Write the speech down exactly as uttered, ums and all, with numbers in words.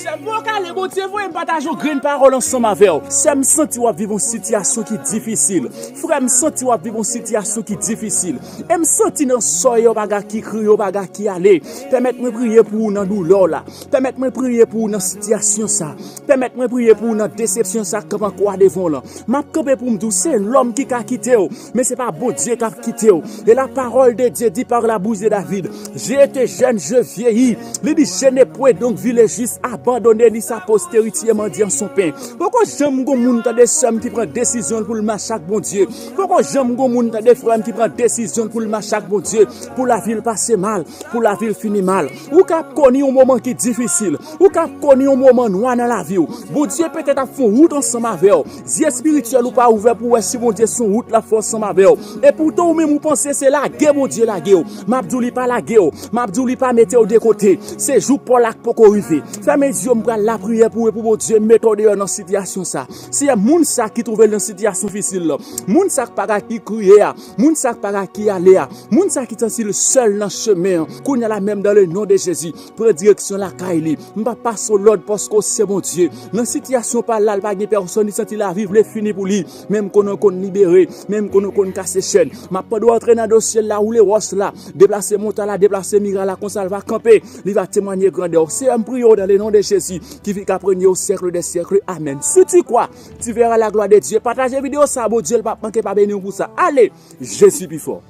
Sè m, pou w ka ale, Bondye voye m pataje yon grenn pawòl ansanm avè w. Sè m, santi w ap viv yon sitiyasyon ki difisil. Frè m, santi w ap viv yon sitiyasyon ki difisil. E m santi nan sò yo bagay ki kriye, bagay ki ale. Pèmèt mwen priye pou ou nan doulè w la. Pèmèt mwen priye pou ou nan sitiyasyon sa. Pèmèt mwen priye pou ou nan desepsyon sa k kanpe an kwa devan w lan. M ap kanpe pou m di w, se lòm ki ka kite w, men se pa Bondye k ap kite w. Et la parole de Dieu dit par la bouche de David, j'ai été jeune, je vieillis. Li di, je ne peux donc vile juste abandonner ni sa postérité mendiant son pain. Poko janm gon moun tande sè m ki pran desizyon l pou l mache ak Bondye. Poko janm gon moun tande frè m ki pran desizyon l pou l mache ak Bondye, pou lavi l pase mal, pou lavi l fini mal. Ou ka ap koni yon moman ki difisil. Ou ka ap koni yon moman nwa nan lavi w. Bondye petèt ap fè yon wout ansanm avè w. Zye espirityèl ou pa ouvè pou w wè si Bondye se yon wout l ap fè ansanm avè w. E poutan ou menm ou panse se lage Bondye lage w. M ap di w li pa lage w. M ap di w li pa mete w de kote. Se jou pa w la k poko rive. Fèmen zye w, m pral lapriyè pou w e pou Bondye mete w deyò nan sitiyasyon sa. Seyè, moun sa ki twouve l nan sitiyasyon difisil la, moun sa k pa ka ki kriye a, moun sa k pa ka ki ale a, moun sa ki santi l sèl nan chemen an, kounye a la menm dans le nom de Jésus, pran direksyon lakay li. M pa pase w lòd paske w se Bondye. Nan sitiyasyon pa l la, l pa gen pèsonn, li santi lavi vle fini pou li. Men m konnen w konn libere, men m konnen w konn kase chèn. M ap mande w antre nan dosye l la, woule wòch la, deplase montay la, deplase miray la, konsa l va kanpe, li va temwanye grandè w. Seyè, m priye w dans le nom de Jésus, qui vit, qui règne au siècle des siècles. Amen. Si tu crois, tu verras la gloire de Dieu. Pataje videyo sa, Bondye l p ap manke pa beni w pou sa. Ale, Jezi pi fò.